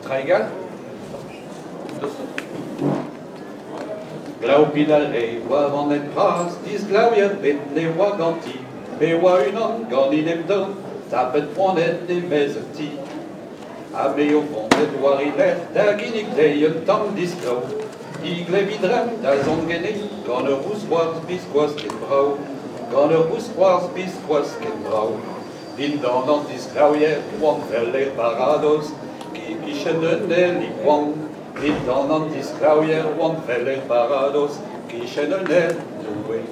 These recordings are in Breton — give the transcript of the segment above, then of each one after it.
traig all? Glav pin a re war an hent bras, disglavier bet ne oa ganti. Me oa unan ganin em dorn, tapet poan en e-maez an ti. Ha me o vonet war he lerc'h da ginnig dezhi un tamm disklav. He glev he dremm da zont ganin gant ur vousc'hoarzh biskoazh ken brav. Gant ur vousc'hoarzh biskoazh ken brav. Dindan an disklavier oan 'vel er baradoz, e-kichen un êlig koant. Dindan an disklavier oan 'vel er baradoz, kichen un êl Doue.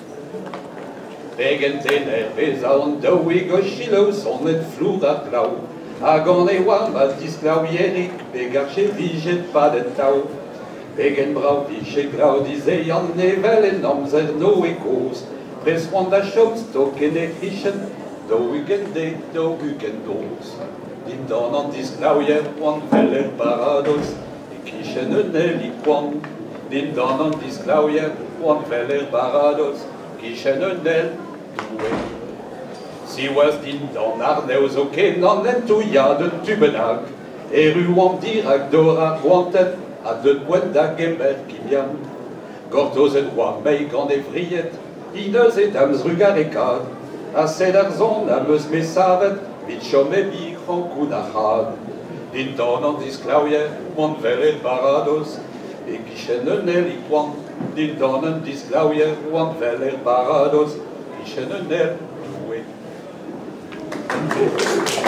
Pegen tener bezañ an daouig o selaou sonet flour ar glav. Ha gant e oa ma disklavierig me garje 'vije padet 'tav. Pegen brav 'vije glav dizehan evel en amzer Noe kozh. Prest oan da chom stok en he c'hichen, 40 deiz, 40 noz. Dindan an disklavier oan 'vel er baradoz, e-kichen un êlig koant. Dindan an disklavier oan 'vel er baradoz, kichen un êl Doue. Siwazh dindan arnev zoken an hentoù ya d'un tu bennak. Erru oamp dirak dor ar goantenn ha deut poent da gemer kimiad. Gortozet oa mei gant e vried, hi neuze da'm zrugarekaat. Ha sed ar son am eus-me savet 'vit chom hep hi ankounac'haat. Dindan an disklavier oan 'vel er baradoz, e-kichen un êlig koant. Dindan an disklavier oan 'vel er baradoz, 'kichen un êl Doue.